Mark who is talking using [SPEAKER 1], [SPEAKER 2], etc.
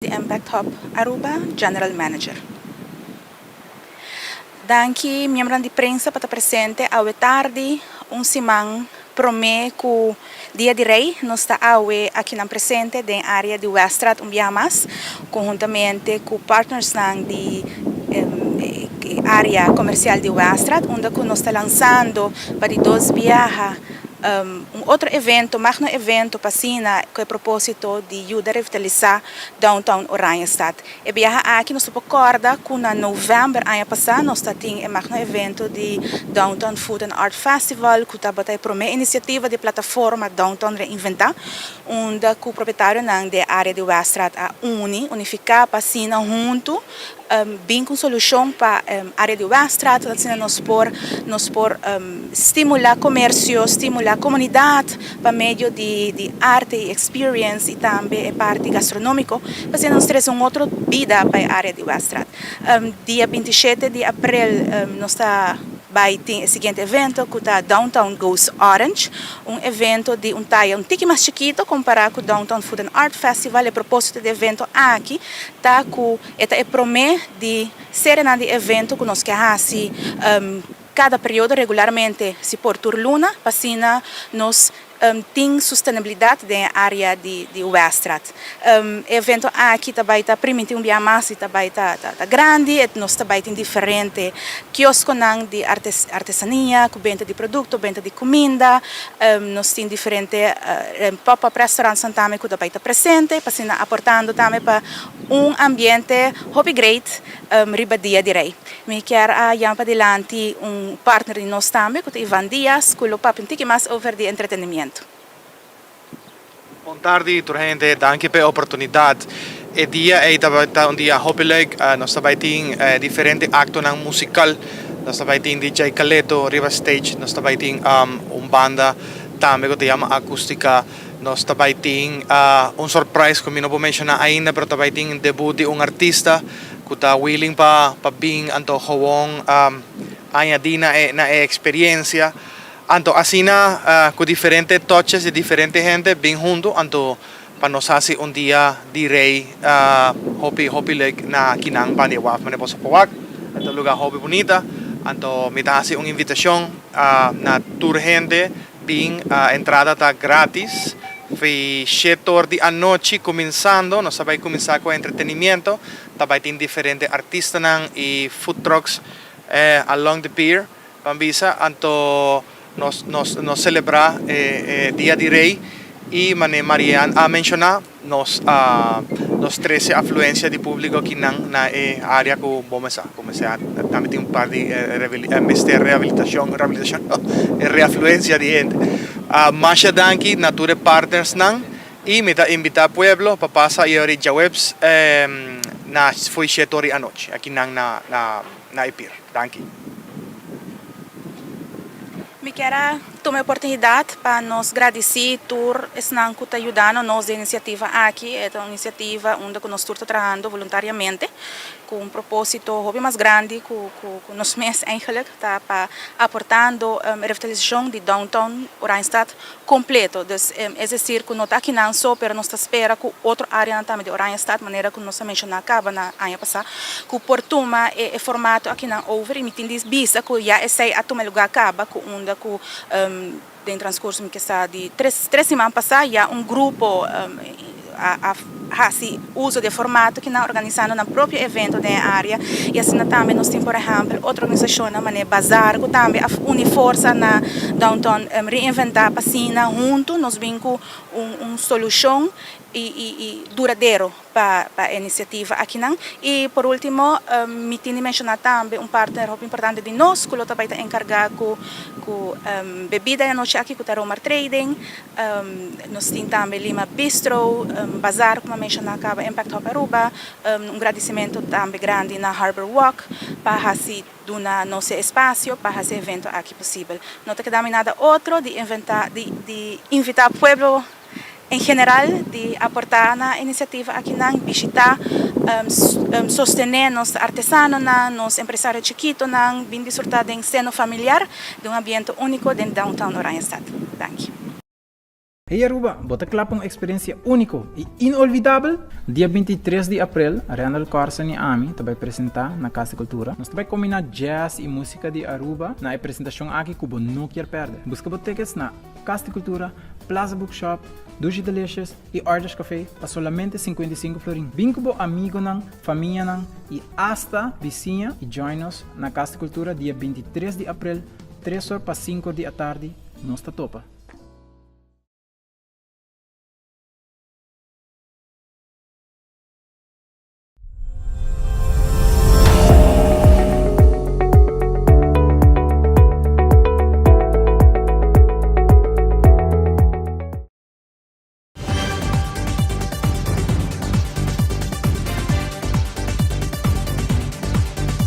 [SPEAKER 1] Di Impact Hub Aruba, General Manager. Danki miembronan di prensa pa ta presente awe tardi, un siman prome cu Dia di Rey. Nos ta awe akinan presente den area di Weststraat un biaha mas, conhuntamente cu partnersnan di area comercial di Weststraat, unda cu nos ta lansando pa di dos biaha un otro evento, magno evento pa asina cu e proposito di yuda revitalisa downtown Oranjestad. E biaha aki nos ta por corda cu na november aña pasa nos ta tin e magno evento di Downtown Food and Art Festival, cu tabata e prome iniciativa di plataforma Downtown Reinventa, unda cu propietarionan di e area di Weststraat a uni, unifica pa asina hunto bin cu un solucion pa area di Weststraat, asina nos por stimula comercio, stimula comunidad pa medio di arte y experience y tambe e parti gastronomico, pa asina nos trece un otro bida pa e area di Weststraat. Dia 27 di april nos ta bay tin e siguiente evento, cu ta Downtown Goes Orange, un evento di un taya un tiki mas chikito compara cu Downtown Food and Art Festival. E proposito di e evento aki ta cu e ta e prome di serie di evento cu nos kier haci cada periodo regularmente, si por tur luna, pa asina nos tin sustentabilidad den area di Weststraat. Evento aki tambe ta permiti un dia mas y tambe ta grandi, y nos tambe tin diferente kioskonan di artesania, cu benta di producto, benta di cuminda, nos tin diferente pop-up restaurants tambe cu tambe ta presente, pa asina aportando tambe pa un ambiente hopi great riba Dia di Rey. Mi kier a yama padilanti un partner di nos tambe, cu ta Ivan Diaz, cu lo papia un tiki mas over di entretenimento.
[SPEAKER 2] Bon tardi, tur hende. Danki pa e oportunidad. E dia ey ta un dia hopi leuk. Nos tambe tin diferente actonan musical. Nos tambe tin DJ Caleto riba stage. Nos tambe tin un banda tambe cu ta yama Acustica. Nos tambe tin un surprise cu mi no por menciona ainda, pero tambe tin debut di un artista cu ta willing pa bin anto gewoon añadi na e experiencia. Anto asina cu diferente touches di diferente hende bin hunto anto pa nos haci un Dia di Rey hopi hopi leuk na akinan pa waf manera boso por wak. E lugar hopi bunita. Anto mi ta haci un invitacion na tur hende bin, entrada ta gratis. For 7'or di anochi cuminsando, nos ta bay cuminsa cu entretenimento, tambe tin diferente artista y food trucks along the pier. Ban bisa, anto nos celebra Dia di Rey y manera Marian a menciona, nos trece afluencia di publico aki na e area cu bo cuminsa tambe tin un par di rehabilitacion, rehabilitacion, reafluencia di hende. Masha danki na tur partners nan y mi ta invita pueblo pa pasa e diahuebs na for di 7'or di anochi aki na e pier. Danki.
[SPEAKER 1] Mi kier tuma e oportunidad pa nos gradici tur esnan cu ta yudando nos iniciativa aki. E ta un iniciativa unda cu nos ta trahando voluntariamente, cu un proposito hopi mas grandi cu nos mes eigenlijk, ta pa aportando revitalisacion di downtown Oranjestad completo. Dus, es decir, cu no ta aki nan so, pero nos ta spera cu otro area tambe di Oranjestad, manera cu nos a menciona caba na aña pasa, cu por tuma e formato aki nan over, y mi tin bisa cu ya esey a tuma lugar caba, cu unda cu den transcurso cu ta di 3 siman pasa, ya un grupo a haci uso di formato cu nan organisando nan propio evento den area y asina tambe nos tin, por ehempel, otro organisacion manera Bazar cu tambe a uni forsa na Downtown Reinventa pa asina hunto nos bin cu un solucion y duradero pa e iniciativa aki nan. Y por ultimo, mi tin di menciona tambe un partner importante di nos, cu tambe ta encarga cu bebida anochi aki, cu ta Romar Trading. Nos tin tambe Lima Bistro, Bazar, como menciona caba, Impact Hub Aruba, un agradecimento tambe grandi na Harbor Walk pa haci duna nos espacio pa haci e evento aki posibel. No ta keda nada otro di invita pueblo en general di aporta na iniciativa aki nan, bishita, sostene nos artesanonan, nos empresario chikitonan, bin disfruta di seno familiar, di un ambiente unico den downtown Oranjestad. Danki.
[SPEAKER 3] Hey Aruba, bo ta cla pa un experiencia unico y inolvidabel? Dia 23 di april, Randall Carson y ami ta bay presenta na Cas di Cultura. Nos ta bay combina jazz y musica di Aruba na e presentacion aki cu bo no kier perde. Busca bo tickets na Cas di Cultura, Plaza Bookshop, Dushi Delicious y Artist Café pa solamente 55 florin. Bin cu bo amigonan, famianan y hasta bisiña y join us na Cas di Cultura dia 23 di april, 3 or pa 5 di atardi, nos ta topa.